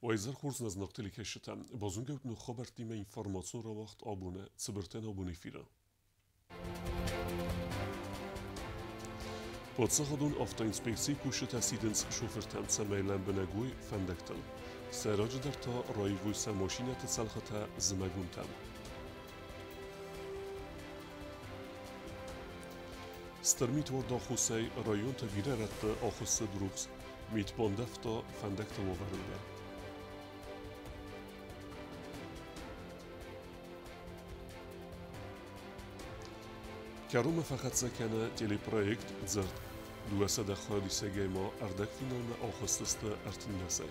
Уӕ изӕр хорз, нӕ зынаргъ телекӕсджытӕ. Базонгӕ ут ног хабӕрттимӕ информацион рауагъд абоны цыбыртӕн абон эфиры. Паддзахадон автоинспекцийы кусджытӕ сидынц шофыртӕм, цӕмӕй лӕмбынӕг уой фӕндӕгтыл. Сӕйраджыдӕр та раивой сӕ машинӕты цӕлхытӕ зымӕгонтӕм. Стыр митуард аххосӕй районты бирӕ рӕтты ахуыссыд рухс, мит бандӕвта фӕндӕгты уавӕрыл дӕр. Кӕронмӕ фӕхӕццӕ кӕны телепроект «Дзырд». 200 хайадисӕгӕй ма ӕрдӕгфиналмӕ ахызтысты 13-ӕй.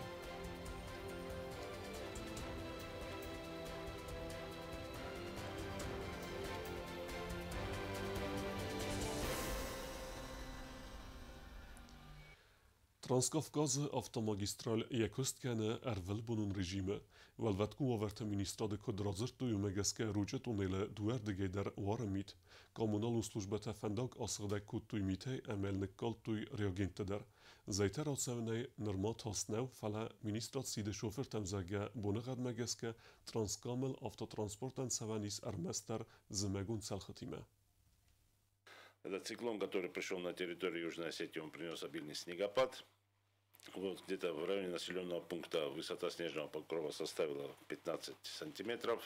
Транскавказы автомагистраль йӕ куыст кӕны ӕрвылбонон режимы. Уӕлвӕткон уавӕрты министрады куыд радзырдтой, уымӕ гӕсгӕ Ручъы тъунелы дыууӕрдыгӕй дӕр уары мит. Коммуналон службӕтӕ фӕндаг асыгъдӕг кодтой митӕй ӕмӕ ныккалдтой реагенттӕ дӕр. Зӕйтӕ рацӕуынӕй нырма тас нӕу, фӕлӕ министрад сиды шофыртӕм, зӕгъгӕ, боныгъӕдмӕ гӕсгӕ Транскамыл автотранспортӕн цӕуӕн ис ӕрмӕстдӕр зымӕгон цӕлхытимӕ. Этот циклон, который пришел на территорию Южной Осетии, он принес обильный снегопад. Вот где-то в районе населенного пункта высота снежного покрова составила 15 сантиметров.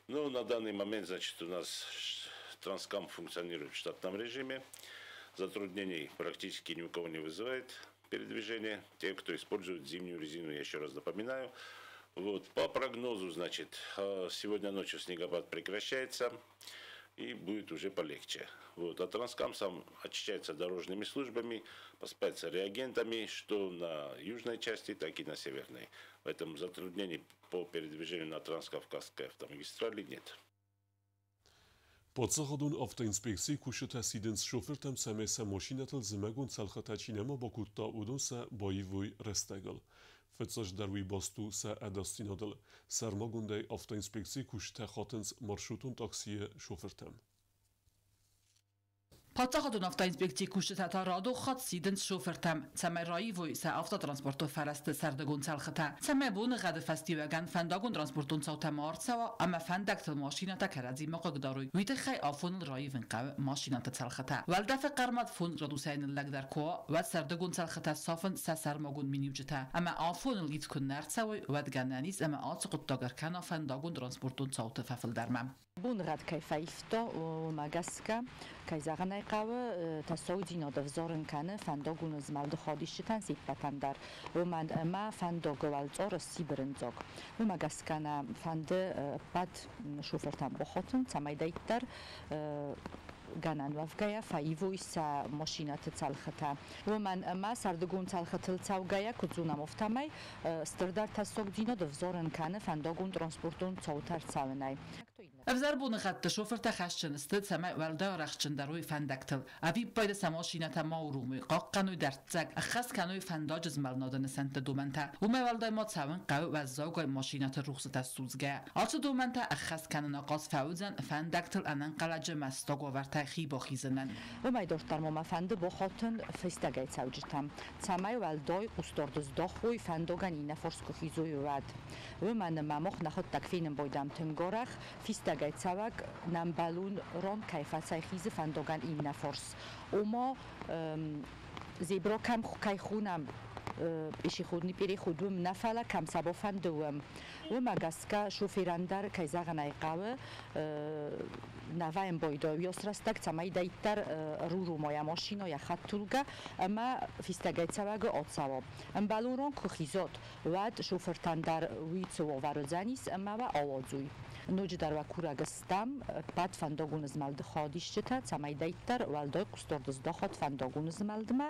Но на данный момент, значит, у нас Транскам функционирует в штатном режиме. Затруднений практически ни у кого не вызывает передвижение. Те, кто использует зимнюю резину, я еще раз напоминаю. Вот, по прогнозу, значит, сегодня ночью снегопад прекращается и будет уже полегче. Вот. А Транскам сам очищается дорожными службами, посыпается реагентами, что на южной части, так и на северной. Поэтому затруднений по передвижению на Транскавказской автомагистрали нет. Паддзахадон автоинспекцийы кусджытӕ сидынц шофыртӕм, цӕмӕй сӕ машинӕтыл зымӕгон цӕлхытӕ чи нӕма бакодта, уыдон сӕ баивой рӕстӕгыл. Фыццаджыдӕр уый баст у сӕ ӕдасдзинадыл. Сӕрмагондӕй автоинспекцийы кусджытӕ хатынц маршрутон таксийы шофыртӕм. Паддзахадон автоинспекцийы кусджытӕ та радон хатт сидынц шофыртӕм, цӕмӕй раивой сӕ автотранспорты фӕрӕзты сӕрдыгон цӕлхытӕ, цӕмӕй боныгъӕды фӕстиуӕгӕн фӕндагон транспортон цаутӕ ма ӕрцӕуа ӕмӕ фӕндӕгтыл машинӕтӕ кӕрӕдзимӕ хъыгдарой, уый тыххӕй афоныл раивын хъӕуы машинӕты цӕлхытӕ. Уӕлдӕфы хъӕрмад 5 градусӕй ныллӕгдӕр куы уа, уӕд сӕрдыгон цӕлхытӕ сафынц сӕ сӕрмагонд миниуджытӕ, ӕмӕ афоныл ивд куы нӕ рцӕуой, уӕд гӕнӕн ис ӕмӕ ацы хъуыддаг ӕркӕна фӕндагон транспортон цауты фӕфылдӕрмӕ. Боныгъӕд кӕй фӕивта, уымӕ гӕсгӕ, кӕй зӕгъын ӕй хъӕуы, тӕссагдзинад ӕвзарын кӕны фӕндагон змӕлды хайадисджытӕн се ппӕтӕн дӕр, уымӕн ӕмӕ фӕндагы уӕлцъар сси бырынцъаг. Уымӕ гӕсгӕ нӕ фӕнды ӕппӕт шофыртӕм бахатын, цӕмӕй дарддӕр гӕнӕн уӕвгӕйӕ фӕивой сӕ машинӕты цӕлхытӕ. Уымӕн ӕмӕ сӕрдыгон цӕлхытыл цӕугӕйӕ, куыд зонӕм, афтӕмӕй стырдӕр тӕссагдзинад ӕвзарын кӕны фӕндагон транспортон цаутӕ ӕрцӕуынӕй. Ӕвзӕр боныгъӕдты шофыртӕ хӕсджын сты, цӕмӕй уӕлдай арӕхстджындӕр уой фӕндӕгтыл. Ӕвиппайды сӕ машинӕтӕ ма уромой, хъахъхъӕной дӕрддзӕг, ӕххӕст кӕной фӕндаджы змӕлынады нысӕнтты домӕнтӕ. Уымӕй уӕлдай ма цӕуын хъӕуы уӕззаугай машинӕты рухсытӕ судзгӕ. Ацы домӕнтӕ ӕххӕст кӕнын ахъаз фӕуыдзӕн фӕндӕгтыл ӕнӕнхъӕлӕджы мӕстаг уавӕртӕй хи бахизынӕн. Уымӕй дарддӕр ма мӕ фӕнды бахатын фистӕгӕй цӕуджытӕм, цӕмӕй уӕлдай хъусдард здахой, фӕндагӕн иннӕ фарс куы хизой, уӕд. Уымӕн ӕмӕ мах нӕхуыдтӕг фенын байдам тынг арӕх, фистӕгӕй цӕуӕг нӕмбӕлон ран кӕй фӕцӕйхизы фӕндагӕн иннӕ фарс. Ома зебра кӕм кӕй хонӕм, пешеходный переход уым нӕ, фӕлӕ кӕм сӕ бафӕнды, уым. Уымӕ гӕсгӕ шофырӕн дӕр, кӕй зӕгъын ӕй хъӕуы, нӕ вӕййӕм байдайы уыйас рӕстӕг, цӕмӕй дарддӕр рурома йӕ машинӕ, йӕ хӕдтулгӕ ӕмӕ фистӕгӕй цӕуӕгы ацӕуа. Ӕмбӕлон ран куы хизат, уӕд шофыртӕн дӕр уый цы уавӕр уыдзӕнис ӕмӕ уӕ ауадзой. Ноджыдӕр уӕ курӕг стӕм ӕппӕт фӕндагон змӕлды хайадисджытӕ, цӕмӕй дарддӕр уӕлдай хъусдард здахат фӕндагон змӕлдмӕ,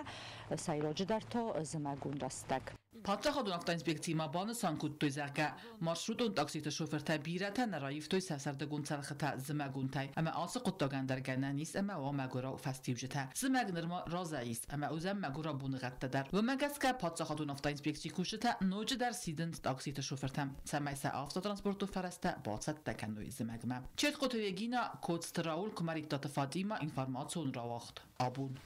сӕйраджыдӕр та зымӕгон рӕстӕг. Паддзахадон автоинспекцийы ма банысан кодтой, зӕгъгӕ, маршрутон такситы шофыртӕ бирӕтӕ нӕ раивтой сӕ сӕрдыгон цӕлхытӕ зымӕгонтӕй, ӕмӕ ацы хъуыддагӕн дӕр гӕнӕн ис ӕмӕ уа мӕгуырау фӕстиуджытӕ. Зымӕг нырма разӕй ис, ӕмӕ уыдзӕн мӕгуырау боныгъӕдтӕ дӕр. Уымӕ гӕсгӕ паддзахадон автоинспекцийы кусджытӕ ноджыдӕр сидынц такситы шофыртӕм, цӕмӕй сӕ автотранспорты фӕрӕзтӕ бацӕттӕ кӕной зымӕгмӕ. Четкоты Регина, Коцты Рауль, Куымӕридтаты Фатима, информацион рауагъд «Абон».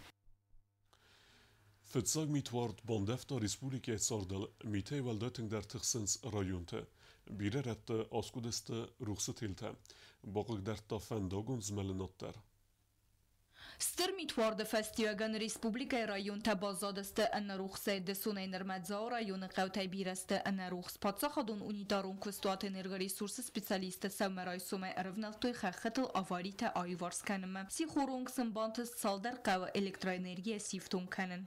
Фыццаг митуард бандӕвта республикӕйы цардыл, митӕй уӕлдай тынгдӕр тыхсынц районты. Бирӕ рӕтты аскъуыдысты рухсы телтӕ. Бахъыгдардта фӕндагон змӕлынад дӕр. Стыр митуарды фӕстиуӕгӕн республикӕйы районтӕ баззадысты ӕнӕрухсӕй. Дысонӕй нырмӕ Дзауы районы хъӕутӕй бирӕ сты ӕнӕрухс. Паддзахадон унитарон куыстуат «Энергоресурс»-ы специалисттӕ сӕумӕрайсомӕй ӕрӕвнӕлдтой хӕххытыл аваритӕ аиуварс кӕнынмӕ. Сихоры онг сын бантыст цалдӕр хъӕуы электроэнергийӕ сифтонг кӕнын.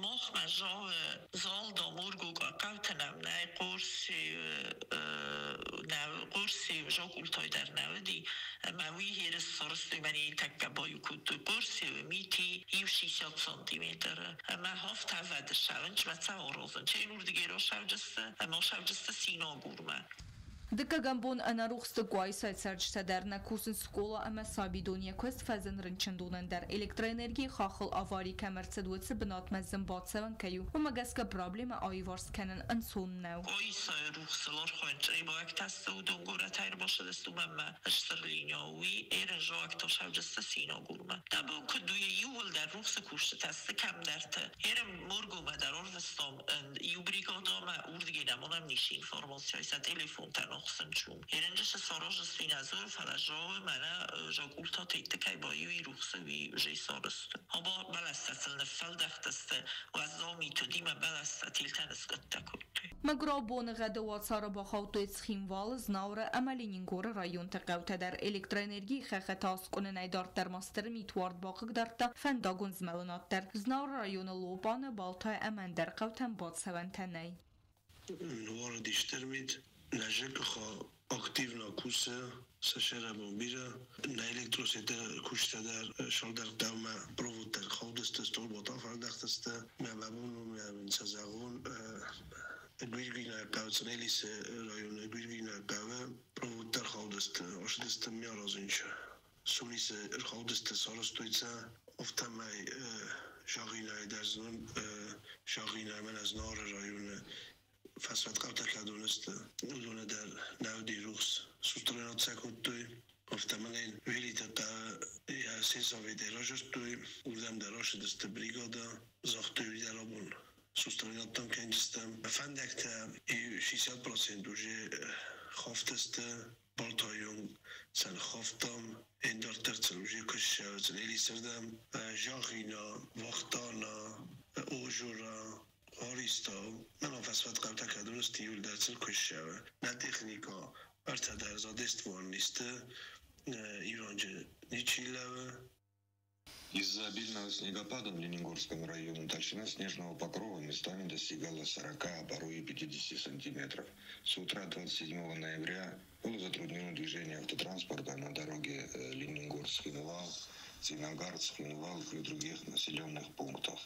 Махмӕ зӕгъы Залда, Мургуга хъӕутӕ нӕм нӕй, Хъорсеу, Жакъултай дӕр нӕ уыди, ӕмӕ уый ерыс сарӕзтой, мӕнӕ тӕккӕ баиу кодтой Хъорсеуы мити иу 60 сантиметры ӕмӕ хафт ӕвӕд ссӕуынч мӕ цӕ аразын. Чейн уырдыгӕй расӕуджысты ӕмӕ асӕуджысты Синагурмӕ. Дыккӕгӕм бон ӕнӕрухсты Къуайсайы цӕрджытӕ дӕр нӕ кусынц скъола ӕмӕ сабидон, йӕ куыст фӕзын рынчындонӕн дӕр. Электроэнергийы хаххыл авари кӕм ӕрцыд, уыцы бынатмӕ зын бацӕуӕн кӕй у, уымӕ гӕсгӕ проблемӕ аиуварс кӕнын ӕнцон нӕу. Къуайсайы рухсыл архайын чъребайӕгтӕ сты, уыдон горӕтӕй ӕрбацыдысты, уымӕн ӕмӕ стыр линия у, уый ӕрӕджиау сӕвджысты Синагурмӕ. Нӕ бон куыд у, иууылдӕр рухсы кусджытӕ сты кӕмдӕрты. Ерын Моргомӕ дӕр ӕрвыстам иу бригадамӕ, уырдыгӕй нӕм уынӕм ницы информаци, сӕ телефонтӕ нохсынчу. Ерынджысы саразысты нӕ дзуры, фӕлӕ зӕгъы, мӕнӕ жакъултӕ тетты кӕй баиу и рухсы, уый уже сарӕзты. Аба бӕлӕстӕ сыл ныффӕлдӕхтысты, уӕззау мит уыди, мӕ бӕлӕстӕ телтӕ ныскъуыдтӕ кодтой. Мӕгуырау боныгъӕды уацары бахаудтой Цхинвалы, Знауыры ӕмӕ Ленингоры районты хъӕутӕ дӕр. Электроэнергийы хӕххытӕ аскъуынынӕй дарддӕр ма стыр митуард бахъыгдардта фӕндагон змӕлынад дӕр. Знауыры районы Лопаны, Балтайы ӕмӕ ӕндӕр хъӕутӕм бацӕуӕнтӕ нӕй. Нуарыди стыр мит, нӕ ЖКХ активно кусы, сӕ сӕрӕбон бирӕ. Нӕ электросеты куыстӕ дӕр шалдӕр дӕумӕ проводтӕ хаудысты, столбота фӕлдӕхтысты. Мӕ бабон у, мӕ сӕ зӕгъон, Гуиргуинаг хъӕу, Цънелисы районы Гуиргуинаг хъӕуы проводтӕ рхаудысты, ацыдысты миаразынчы. Сунисы рхаудысты, сарӕзтой сӕ, афтӕмӕй Жагъинайы дӕр знон, Жагъина мӕнӕ Знауыры районы фӕсвӕд хъӕутӕ кӕдон сты, уыдоны дӕр нӕ уыди рухс. Сустройнад сӕ кодтой, афтӕмӕй Велиты хъӕуы йӕ сельсоветӕй разырдтой, уырдӕм дӕр ацыдысты бригада, загътой, уый дӕр абон сустройнадтӕм кӕнджыстӕм. Фӕндӕгтӕ 60% уже хафтысты, Балтайон сӕ ныххафтам, ӕндӕрддӕр сын уже куыст Цънелисырдӕм, Жагъина, Вахтана, Ожура, Аристау, мӕнӕ фӕсвӕд хъӕутӕ кӕдон сты, иуылдӕр сын куыст ссӕуы. Нӕ техникӕ ӕртӕ дӕр задействован сты, иуранджы ничи лӕууы. Из-за обильного снегопада в Ленингорском районе толщина снежного покрова местами достигала 40, а порой и 50 сантиметров. С утра 27 ноября было затруднено движение автотранспорта на дороге Ленингорск-Цхинвал, Цинагар-Цхинвал и других населенных пунктах.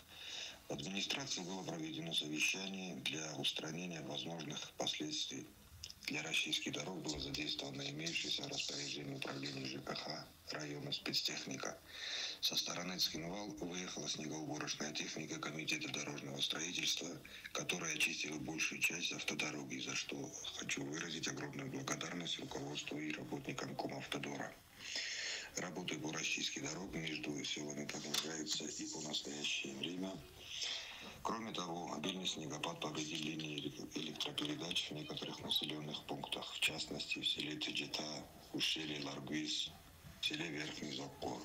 В администрации было проведено совещание для устранения возможных последствий. Для расчистки дорог была задействована имеющаяся в распоряжении управления ЖКХ района спецтехника. Со стороны Цхинвал выехала снегоуборочная техника Комитета дорожного строительства, которая очистила большую часть автодороги, за что хочу выразить огромную благодарность руководству и работникам Комавтодора. Работы по расчистке дорог между селами продолжаются и по настоящее время. Кроме того, обильный снегопад повредил линии электропередач в некоторых населенных пунктах, в частности в селе Теджета, ущелье Ларгвиз, в селе Верхний Закор.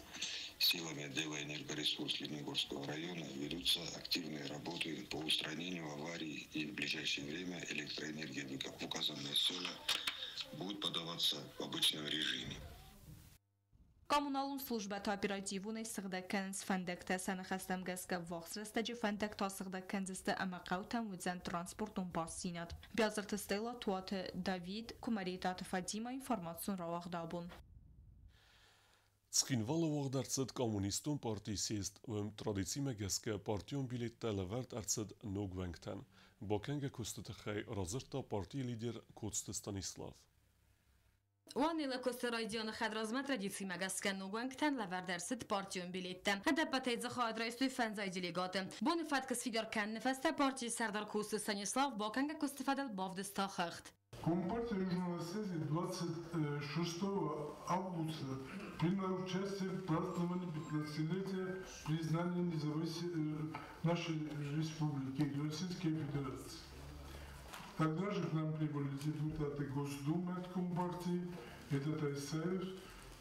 Силами отдела энергоресурс Ленингорского района ведутся активные работы по устранению аварий, и в ближайшее время электроэнергия в указанные села будет подаваться в обычном режиме. Коммуналон службӕтӕ оперативонӕй сыгъдӕг кӕнынц фӕндӕгтӕ, сӕ ныхӕстӕм гӕсгӕ ӕввахс рӕстӕджы фӕндӕгтӕ асыгъдӕг кӕндзысты ӕмӕ хъӕутӕм уыдзӕн транспортон бастдзинад. Биазырты Стелла, Туаты Давид, Куымӕридтаты Фатимӕ, информацион рауагъд абон. Цхинвалы уагъд ӕрцыд Коммунистон партийы съезд, уым традицимӕ гӕсгӕ партион билеттӕ лӕвӕрд ӕрцыд ног уӕнгтӕн. Бакӕнгӕ куысты тыххӕй радзырдта партийы лидер Коцты Станислав. Уанелы куысты райдианы хӕдразмӕ традицимӕ гӕсгӕ ног уӕнгтӕн лӕвӕрд ӕрцыд партион билеттӕ. Ӕдӕппӕтӕй дзы хайад райстой фӕндзай делегаты. Боны фӕткы сфидар кӕныны фӕстӕ партийы сӕрдар Коцты Станислав бакӕнгӕ куысты фӕдыл бавдыста хыгъд. Компартия Южной Осетии 26 августа приняла участие в праздновании 15-летия признания независимости нашей республики, Российской Федерации. Тогда же к нам прибыли депутаты Госдумы от Компартии, это Тайсаев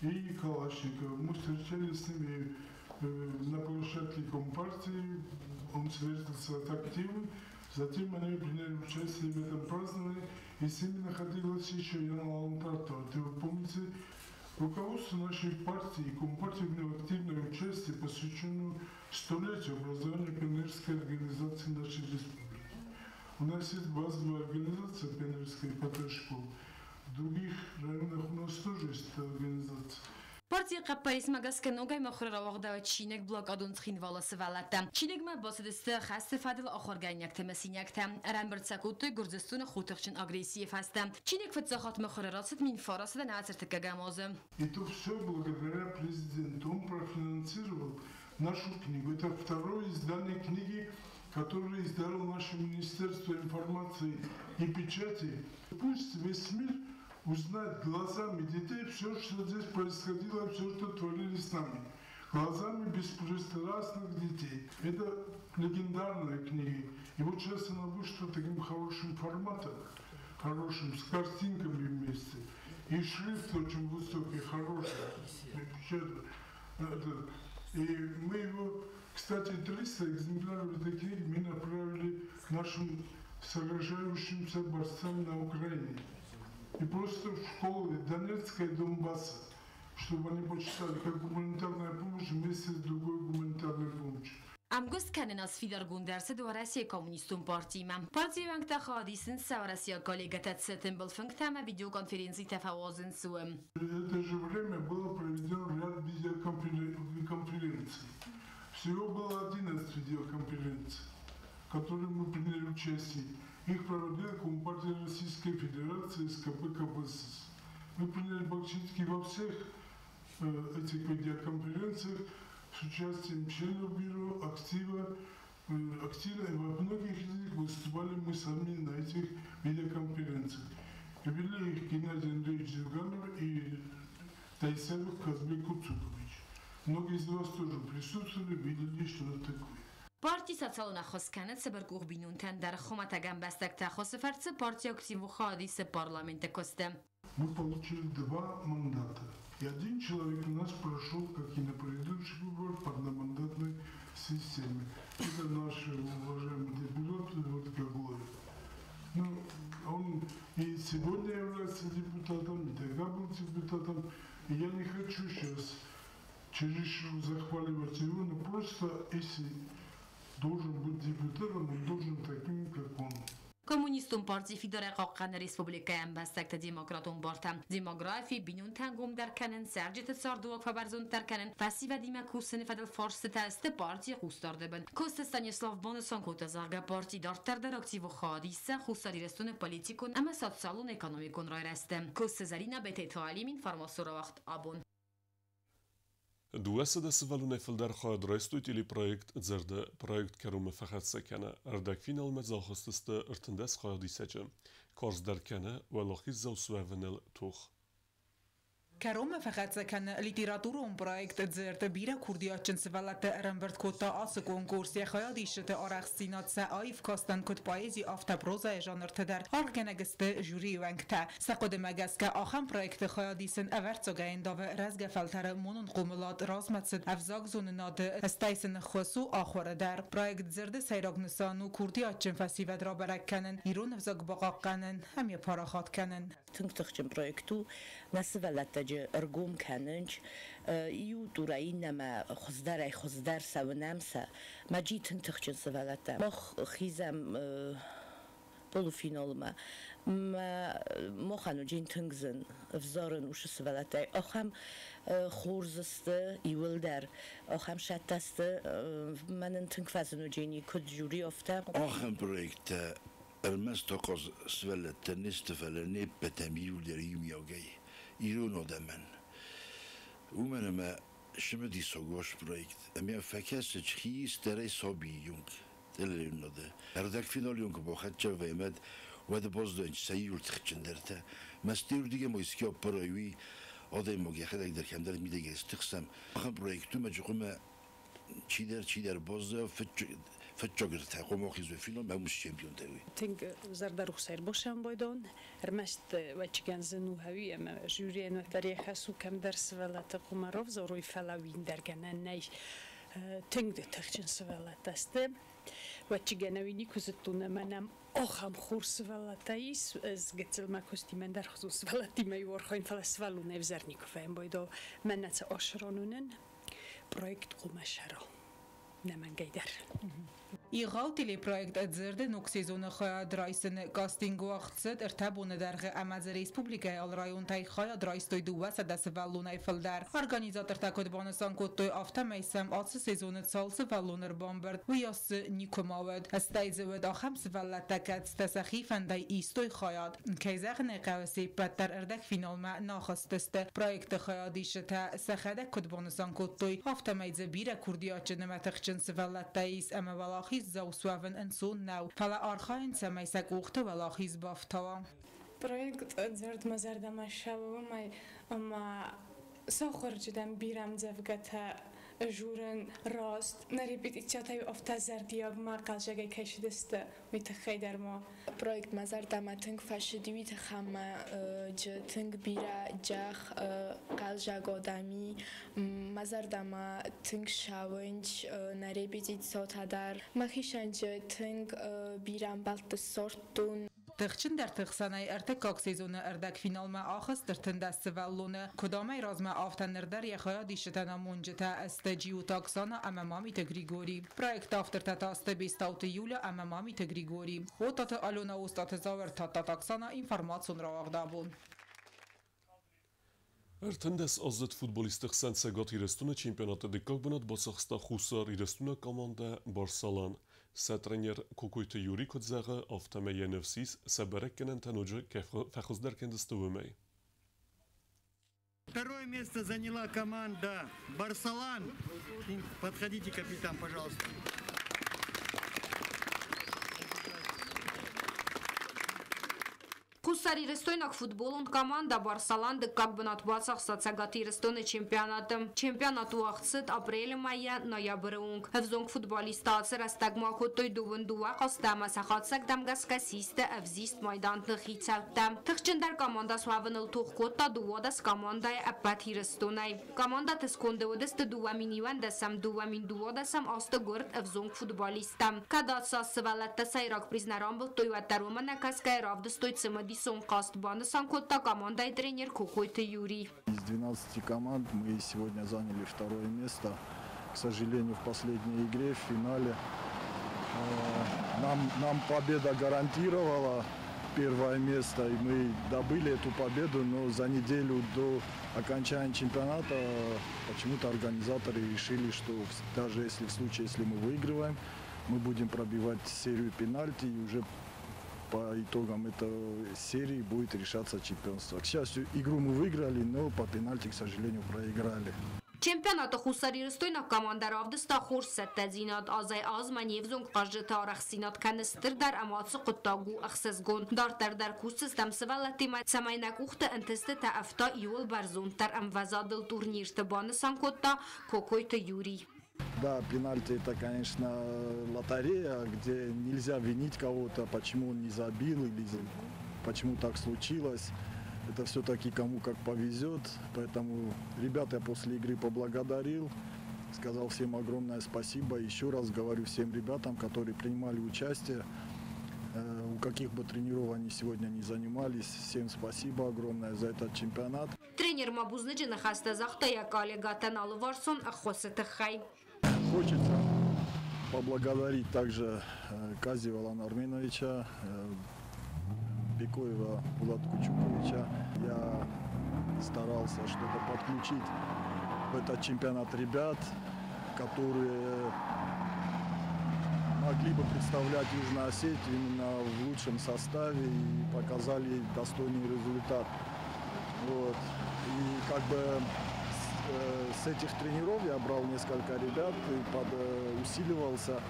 и Калашников. Мы встречались с ними на площадке Компартии, он встретился от активы. Затем они приняли участие в этом праздновании, и с ними находилась еще Яна Лантратова. Вы помните, руководство нашей партии и Компартии приняло активное участие, посвященное столетию образования пионерской организации нашей республики. У нас есть базовая организация пионерской школы. В других районах у нас тоже есть эта организация. Партийы хъӕппӕрисмӕ гӕсгӕ ногӕй мыхуыры рауагъдӕуыд чиныг «Блокадон Цхинвалы сывӕллӕттӕ». Чиныгмӕ бацыдысты хӕсты фӕдыл ахуыргӕнинӕгты мысинӕгтӕ. Ӕрӕмбырд сӕ кодтой Гуырдзыстоны хотыхджын агрессийы фӕстӕ. Чиныг фыццаг хатт мыхуыры рацыд 1939 азы. Это все благодаря президенту. Он профинансировал нашу книгу. Это второе издание книги, которое издало наше Министерство информации и печати. Пусть весь мир узнать глазами детей все, что здесь происходило, все, что творили с нами. Глазами беспристрастных детей. Это легендарная книга. И вот сейчас она вышла таким хорошим форматом, хорошим, с картинками вместе. И шрифт очень высокий, хороший. И мы его, кстати, 300 экземпляров этой книги мы направили нашим сражающимся борцам на Украине. И просто в школы Донецка и Донбасса, чтобы они почитали, как гуманитарная помощь вместе с другой гуманитарной помощью. Ӕмгуыст кӕнын аз фидаргонд ӕрцыд Уӕрӕсейы Коммунистон партиимӕ. Партийы уӕнгтӕ хайад исынц сӕ уӕрӕсейаг коллегӕтӕ цы тымбыл фынгтӕ ӕмӕ видеоконференцитӕ фӕуадзынц, уым. В это же время было проведено ряд видеоконференций. Всего было 11 видеоконференций, в которых мы приняли участие. Их проводила Компартия Российской Федерации СКП КПСС. Мы приняли практически во всех этих видеоконференциях с участием членов бюро, актива, активно, и во многих из них выступали мы сами на этих видеоконференциях. И вели их Геннадий Андреевич Зюганов и Тайсаев Казбек Куцукович. Многие из вас тоже присутствовали, видели, что это такое. Парти социалон ӕххуыс кӕны цыбыркъух бинонтӕн дӕр, хуымӕтӕг ӕмбӕстӕгты ӕххуысы фӕрцы парти активон хайад исы парламенты куысты. Мы получили 2 мандата. И один человек у нас прошел, как и на предыдущих выборах, по одномандатной системе. Это наш уважаемый депутат Эдуард Гаглоев. Ну, он и сегодня является депутатом, и тогда был депутатом. И я не хочу сейчас чересчур захваливать его, но просто если должен быть депутатом, он должен таким, как он. Коммунистон парти фидарӕй хъахъхъӕны республикӕйы ӕмбӕстӕгты демократон бартӕ. Демографи, бинонтӕн гомдӕр кӕнын, цӕрджыты цардыуаг фӕбӕрзонддӕр кӕнын, фӕсивӕдимӕ кусыны фӕдыл фарстытӕ сты партийы хъусдарды бын. Коцты Станислав банысан кодта, зӕгъгӕ, парти дарддӕр дӕр активон хайад исдзӕн Хуссар Ирыстоны политикон ӕмӕ социалон-экономикон райрӕзты. Коцты Зӕринӕ, Бететы Алим, информацион рауагъд «Абон». 200 сывӕллонӕй фылдӕр хайад райстой телепроект «Дзырд-ы». Проект кӕронмӕ фӕхӕццӕ кӕны. Ӕрдӕгфиналмӕ дзы ахызтысты 13 хайадисӕджы. Карздӕр кӕны уӕлахиздзау суӕвыныл тох. Кӕронмӕ фӕхӕццӕ кӕны литературон проект «Дзырд». Бирӕ курдиатджын сывӕллӕтты ӕрӕмбырд кодта ацы конкурс. Йӕ хайадисджыты арӕхстдзинад сӕ аив кастӕн куыд поэзи, афтӕ прозӕйы жанрты дӕр аргъгӕнӕг сты жюрийы уӕнгтӕ. Сӕ хъуыдымӕ гӕсгӕ ахӕм проекты хайадисын ӕвӕрццагӕй ӕндавы рӕзгӕ фӕлтӕры монон хъомылад, размӕцыд, ӕвзагзонынады, стӕй сын ӕххуыс у ахуыры дӕр. Проект «Дзырд-ы» сӕйраг нысан у курдиатджын фӕсивӕд рабӕрӕг кӕнын, ирон ӕвзаг бахъахъхъӕнын ӕмӕ йӕ парахат кӕнын. Тынг тыхджын проект у, нӕ сывӕллӕттӕ ӕргом кӕнынц иу турӕй иннӕмӕ хуыздӕрӕй хуыздӕр цӕуынӕм сӕ мӕджи тынг тыхджын сывӕллӕттӕ. Мах хизӕм полуфиналмӕ. Махӕн уыди тынг зын ӕвзарын уыцы сывӕллӕттӕй. Ахӕм хорз сты иуылдӕр, ахӕм сӕттӕ сты, мӕнӕн тынг фӕзын уыди куыд жюри, афтӕ. Ахӕм проекттӕ ӕрмӕст ахъаз сывӕллӕттӕ не сты, фӕлӕ не ппӕтӕн иуылдӕр иумиагӕй ирон адӕмӕн. Уымӕн ӕмӕ цымыдисаг уаз проект. Ӕмӕ фӕкӕсы хистӕрӕй сабийы онг телеуынынады. Ӕрдӕгфиналон куы бахӕццӕ вӕййӕм, Уӕдӕ баздӕнч сӕ иууыл тыхджындӕртӕ. Мӕ стердыгӕй мо искӕ аппарай, уый адӕймаг йӕхӕдӕг дӕр кӕмдӕр мидӕгӕй стыхсӕм. Ахӕм проект у, мӕ хъуамӕ чидӕр баззайа фыццаг ӕртӕ хъуамӕ ахизой финалмӕ ӕмӕ чемпионтӕ уый. Тынг зӕрдӕрухсӕй ӕрбосӕмбӕлдон, ӕрмӕст вӕччигӕн зын у хӕуи ӕмӕ жюрийӕн уӕддӕр йӕ хӕс у кӕмдӕр сывӕллӕтты хъуамӕ равзарой, фӕлӕ уый ӕндӕр гӕнӕн нӕй. Тынг тыхджын сывӕллӕттӕ сты. Вӕччигӕн ӕви никуы зыдтон ӕмӕ нӕм ахӕм хорз сывӕллӕттӕ ис. Ӕз гыццыл мӕ куыстимӕ ӕндӕрхуызон сывӕллӕттимӕ иу архайын, фӕлӕ сывӕллонӕй ӕвзӕр никуы фӕембӕлдон. Мӕнӕ цы асырон уынын, проект хъуамӕ сӕра. Нӕмӕнгӕй дӕр. Егъау телепроект «Дзырды» ног сезоны хайад райсыны кастинг уагъд цыд 3 боны дӕргъы ӕмӕ дзы республикӕйы алы районтӕй хайад райстой 200 сывӕллонӕй фылдӕр. Организатортӕ куыд банысан кодтой, афтӕмӕй сӕм ацы сезоны цал сывӕллон ӕрбамбырд, уыйас дзы никуыма уыд. Стӕй дзы уыд ахӕм сывӕллӕттӕ, кӕцытӕ сӕхи фӕндӕй истой хайад. Кӕй зӕгъын ӕй хъӕуы, се ппӕт дӕр ӕрдӕгфиналмӕ нӕ ахызтысты. Проекты хайадисджытӕ сӕхӕдӕг куыд банысан кодтой, афтӕмӕй дзы бирӕ курдиатджын ӕмӕ тыхджын сывӕллӕттӕ ис ӕмӕ уӕлахиздзау суӕвын ӕнцон нӕу, фӕлӕ архайын, цӕмӕй сӕ къухты уӕлахиз бафтауа. Проект «Дзырд» мӕ зӕрдӕмӕ цӕуы уымӕй, ӕмӕ сахуырджытӕн бирӕ ӕмдзӕвгӕтӕ журын раст. Нӕ репетициятӕ афтӕ зӕрдиаг ма хъазӕгӕй кӕй цыдысты, уый тыххӕй дӕр ма. Проект мӕ зӕрдӕмӕ тынг фӕцыди, уый тыххӕй ӕмӕ джы тынг бирӕ джах хъӕлдзӕг адӕм и. Мӕ зӕрдӕмӕ тынг цӕуынц нӕ репетициятӕ дӕр. Мӕхицӕн джы тынг бирӕ ӕмбӕлтты ссардтон. Тыхджындӕрты хсӕнӕй ӕртыккаг сезоны ӕрдӕгфиналмӕ ахызт 13 сывӕллоны. Куыд амӕй размӕ, афтӕ ныр дӕр йӕ хайадисджытӕн амонджытӕ сты Джиоты Оксана ӕмӕ Мамиты Григорий. Проекты автортӕ та сты Бестауты Юля ӕмӕ Мамиты Григорий. Отаты Алена, Остъаты Зауыр, Тадтаты Оксана, информацион рауагъд «Абон». 13-аздзыд футболистты хсӕн Цӕгат Ирыстоны чемпионаты дыккаг бынат бацахста Хуссар Ирыстоны командӕ «Барсалан». Сӕ тренер Кокойты Юрий куыд зӕгъы, афтӕмӕй йӕ ныфс ис, сӕ бӕрӕггӕнӕнтӕ ноджы фӕхуыздӕр кӕндзысты уымӕй. Второе место заняла команда «Барсалан». Подходите, капитан, пожалуйста. Хуссарирыстойнаг футболон командӕ «Барсалан» дыккаг бынат бацахста Цӕгат Ирыстоны чемпионаты. Чемпионат уагъд цыд апрелы мӕйӕ ноябры онг. Ӕвзонг футболисттӕ ацы рӕстӕгмӕ акодтой 22 хъазты ӕмӕ сӕ хатдзӕгтӕм гӕсгӕ систы ӕвзист майданты хицӕуттӕ. Тыхджындӕр командӕ суӕвыныл тох кодта 12 командӕйы ӕппӕт Ирыстонӕй. Командӕты сконды уыдысты 2011-ӕм, 2012-ӕм азты гуырд ӕвзонг футболисттӕ. Кӕд ацы аз сывӕллӕттӕ сӕйраг приз нӕ рамбылдтой, уӕддӕр уымӕ нӕ кӕсгӕйӕ равдыстой цымыдисон хъазт, банысан кодта командӕйы тренер Кокойты Юрий. Из 12 команд мы сегодня заняли второе место. К сожалению, в последней игре, в финале, нам победа гарантировала первое место, и мы добыли эту победу, но за неделю до окончания чемпионата почему-то организаторы решили, что даже если в случае, если мы выигрываем, мы будем пробивать серию пенальти, и уже по итогам этой серии будет решаться чемпионство. К счастью, игру мы выиграли, но по пенальти, к сожалению, проиграли. Чемпионаты хуссарирыстойнаг командӕ равдыста хорз цӕттӕдзинад. Азӕй азмӕ не взонг хъазджыты арӕхстдзинад кӕны стырдӕр ӕмӕ ацы хъуыддаг у ӕхсызгон. Дарддӕр дӕр кусдзыстӕм сывӕллӕттимӕ, цӕмӕй нӕ къухты ӕнтыстытӕ ӕфта иууыл бӕрзонддӕр ӕмвӕзадыл турнирты, банысан кодта Кокойты Юрий. Да, пенальти это, конечно, лотерея, где нельзя винить кого-то, почему он не забил или почему так случилось. Это все-таки кому как повезет. Поэтому ребят я после игры поблагодарил, сказал всем огромное спасибо. Еще раз говорю всем ребятам, которые принимали участие, у каких бы тренеров они сегодня не занимались, всем спасибо огромное за этот чемпионат. Тренер ма бузныджы ныхӕстӕ загъта йӕ коллегӕтӕн алыварсон ӕххуысы тыххӕй. Хочется поблагодарить также Казиева Алана Арменовича, Бекоева Булата Кучуковича. Я старался что-то подключить в этот чемпионат ребят, которые могли бы представлять Южную Осетию именно в лучшем составе и показали достойный результат. И с этих тренеров я брал несколько ребят и усиливался,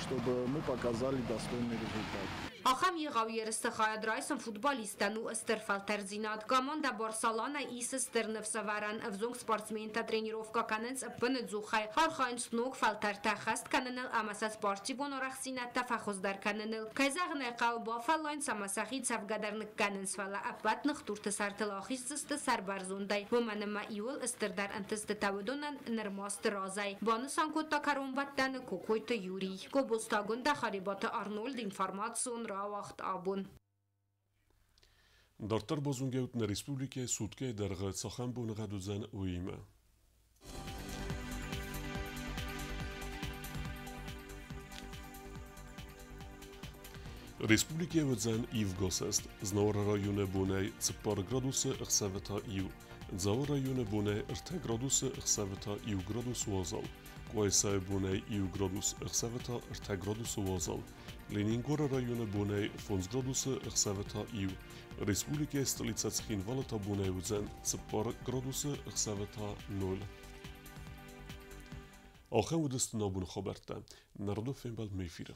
чтобы мы показали достойный результат. Ахӕм егъау ерысты хайад райсын футболисттӕн у стыр фӕлтӕрддзинад. Командӕ Барсалана исы стыр ныфсӕвӕрӕн. Ӕвзонг спортсментӕ тренировкӕ кӕнынц ӕппынӕдзухӕй, архайынц ног фӕлтӕртӕ хӕст кӕныныл ӕмӕ сӕ спортивон арӕхстдзинӕдтӕ фӕхуыздӕр кӕныныл. Кӕй зӕгъын ӕй хъӕуы, бафӕллайынц ӕмӕ сӕхи цӕвгӕ дӕр ныккӕнынц, фӕлӕ ӕппӕт ныхдурты сӕртыл ахиздзысты сӕрбӕрзондӕй. Уымӕн ӕмӕ иууыл стырдӕр ӕнтыстытӕ уыдонӕн нырма сты разӕй, банысан кодта кӕронбӕттӕны Кокойты Юрий. Гобозты Агуындӕ, Харебаты Арнольд, информацион рауагъд абон. Дарддӕр базонгӕ ут нӕ республикӕйы суткӕйы дӕргъы цахӕм боныгъӕд уыдзӕн, уыимӕ. Республикӕйы уыдзӕн ивгосӕст. Знауыры районы бонӕй 4 градусы, ӕхсӕвы та 1. Дзауы районы бонӕй 3 градусы, ӕхсӕвы та 1 градус уазал. Къуайсайы бонӕй 1 градус, ӕхсӕвы та 3 градусы уазал. Ленингоры районы бонӕй 5 градусы, ӕхсӕвы та 1. Республикӕйы столицӕ Цхинвалы та бонӕй уыдзӕн 4 градусы, ӕхсӕвы та 0. Ахӕм уыдысты нӕ абоны хабӕрттӕ. Нӕ фембӕлдмӕ эфиры.